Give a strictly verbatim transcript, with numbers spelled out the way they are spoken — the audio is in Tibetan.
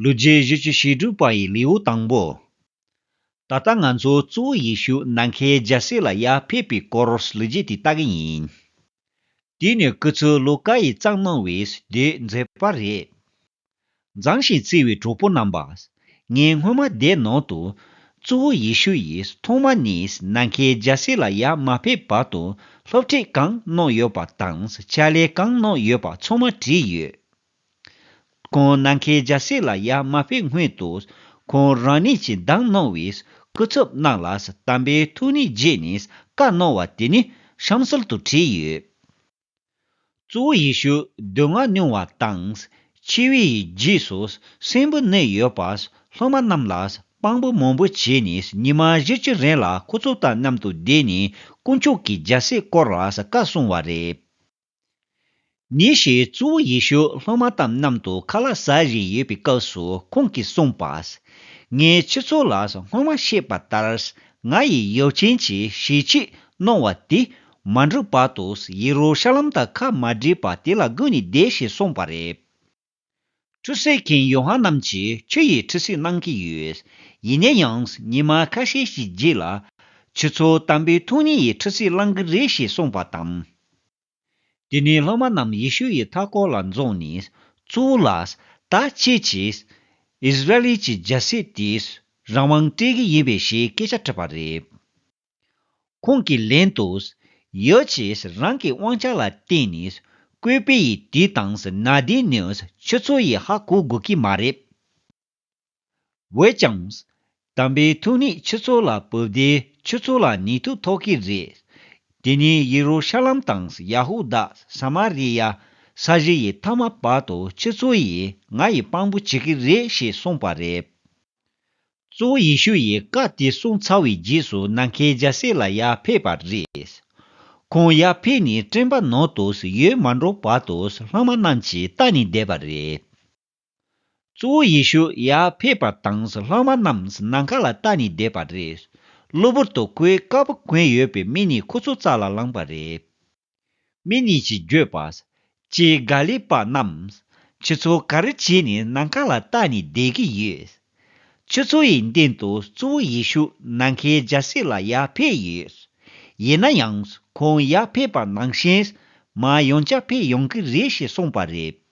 ལོ་རྒྱུས་བཞི་བཅུ་ཞེ་དྲུག་པ་ཡི་ལེའུ་དང་པོ། ད་ལྟ་ང་ཚོ་གཙོ་བོ་ཡེ་ཤུ་ནམ་མཁའི་རྒྱལ་སྲིད་ལ་ཡར་ཕེབས་པའི་སྐོར་ལོ་རྒྱུས་དེ་ལྟ་གི་ཡིན། དེ་ནི་སྐུ་ཚབ་ལུ་ཀ་ཡིས་བརྩམས་གནང་བའི་དེབ་མཛད་པ་རེད། མཛངས་ཤིང་བརྩེ་བའི་གྲོགས་པོ་རྣམ་པ། ངས་སྔོན་མ་དེབ་ནང་དུ། གཙོ་བོ་ཡེ་ཤུ་ཡིས་ཐོག་མ་ནས་ནམ་མཁའི་རྒྱལ་སྲིད་ལ་ཡར་མ་ཕེབས་བར་དུ་སློབ་ཁྲིད་གང་གནང་ཡོད་པ་དང་ཕྱག་ལས་གང་གནང་ཡོད་པ་ཚང་མ་བྲིས་ཡོད། ཁོང་ནམ་མཁའི་རྒྱལ་སྲིད་ལ་ཡར་མ་ཕེབས་སྔོན་དུ། ཁོང་རང་ཉིད་ཀྱིས་བདམས་གནང་བའི་སྐུ་ཚབ་རྣམས་ལ་དམ་པའི་ཐུགས་ཉིད་བརྗེས་ནས་བཀའ་གནང་བ་དེ་ནི་གཤམ་གསལ་དུ་བྲིས་ཡོད། གཙོ་བོ་ཡེ་ཤུ་སྡུག་བསྔལ་མྱོང་བ་དང་། འཆི་བའི་རྗེས་སུ་གསོན་པོར་གནས་ཡོད་པ་སློབ་མ་རྣམས་ལ་དཔང་པོ་མང་པོ་བྱས་ནས་ཉི་མ་བཞི་བཅུ་རིང་ལ་ཁོ་ཚོ་དང་མཉམ་དུ་བསྡད་ནས་དཀོན་མཆོག་གི་རྒྱལ་སྲིད་སྐོར་ལ་བཀའ་གསུངས་པ་རེད། ཉིན་ཞིག་གཙོ་བོ་ཡེ་ཤུ་སློབ་མ་དང་མཉམ་དུ་ཁ་ལག་ཟ་བཞིན་ཡོད་པའི་སྐབས་སུ་ཁོང་གིས་གསུངས་པ། ངས་ཁྱེད་ཚོ་ལ་སྔོན་མ་བཤད་པ་ལྟར་ང་ཡི་ཡབ་ཆེན་གྱིས་ཞལ་ཆད་གནང་བ་དེ་མ་འགྲུབ་བར་དུ་ཡེ་རུ་ཤ་ལམ་དང་ཁ་མ་བྲལ་བར་དེ་ལ་སྒུག་ནས་བསྡད་ཞེས་གསུངས་པ་རེད། ཁྲུས་གསོལ་མཁན་ཡོ་ཧ་ནན་གྱིས་ཆུ་ཡིས་ཁྲུས་གསོལ་གནང་གི་ཡོད། ཡིན་ན་ཡང་ཉི་མ་ཁ་ཤས་ཤིག་རྗེས་ལ་ཁྱེད་ཚོ་དམ་པའི་ཐུགས་ཉིད་ཡིས་ཁྲུས་གསོལ་གནང་གི་རེད་ཞེས་གསུངས་པ་དང་། དེ་ནས་སློབ་མ་རྣམས་ཡེ་ཤུ་ཡི་མཐའ་འཁོར་ལ་འཛོམས་ནས་གཙོ་བོ་ལགས། ད་ཁྱེད་ཀྱིས་ཨིསི་ར་ཨེལ་གྱི་རྒྱལ་སྲིད་དེ་རང་དབང་སྤྲད་ཀྱི་ཡིན་པས་ཞེས་སྐད་ཆ་དྲིས་པ་རེད། ཁོང་གིས་ལན་དུ། ཡབ་ཀྱིས་རང་གི་དབང་ཆ་ལ་བརྟེན་ནས་བཀོད་པའི་ཡི་དུས་དང་ན་དུས་ནི་ཁྱེད་ཚོ་ཡིས་ཧ་གོ་དགོས་ཀྱི་མ་རེད། འོན་ཀྱང་། དམ་པའི་ཐུགས་ཉིད་ཁྱེད་ཚོ་ལ་བབས་ཏེ་ཁྱེད་ཚོ་ལ་ནུས་མཐུ་ཐོབ་ཀྱི་རེད། དེ་ནས་ཡེ་རུ་ཤ་ལམ་དང་ཡ་ཧུ་དཱ། ས་མ་རི་ཡ། ས་གཞི་ཡི་མཐའ་མ་བར་དུ་ཁྱེད་ཚོ་ཡིས་ང་ཡི་དཔང་པོ་བྱེད་ཀྱི་རེད་ཞེས་གསུངས་པ་རེད། གཙོ་བོ་ཡེ་ཤུ་ཡིས་བཀའ་དེ་གསུངས་ཚར་བའི་རྗེས་སུ་ནམ་མཁའི་རྒྱལ་སྲིད་ལ་ཡར་ཕེབས་པ་རེད། ཁོང་ཡར་ཕེབས་ནས་སྤྲིན་པ་ནང་དུ་ཡོད་མ་འགྲོ་བར་དུ་སློབ་མ་རྣམས་ཀྱིས་ལྟ་ནས་བསྡད་པ་རེད། གཙོ་བོ་ཡེ་ཤུ་ཡར་ཕེབས་པ་དང་སློབ་མ་རྣམས་ནམ་མཁའ་ལ་ལྟ་ནས་བསྡད་པ་རེད། གློ་བུར་དུ་གོས་དཀར་པོ་གོན་ཡོད་པའི་མི་གཉིས་ཁོ་ཚོ་རྩ་ལ་ལངས་པ་རེད། མི་གཉིས་ཀྱིས་བརྗོད་པ། ཀྱེ་ག་ལིལ་པ་རྣམས། ཁྱེད་ཚོ་ག་རེ་བྱས་ནས་ནམ་མཁའ་ལ་ལྟ་ནས་བསྡད་ཀྱི་ཡོད། ཁྱེད་ཚོ་ཡི་མདུན་དུ་གཙོ་བོ་ཡེ་ཤུ་ནམ་མཁའི་རྒྱལ་སྲིད་ལ་ཡར་ཕེབས་ཡོད། ཡིན་ན་ཡང་ཁོང་ཡར་ཕེབས་པ་ནང་བཞིན་མར་ཡང་བསྐྱར་ཕེབས་ཡོང་གི་རེད་ཞེས་གསུངས་པ་རེད།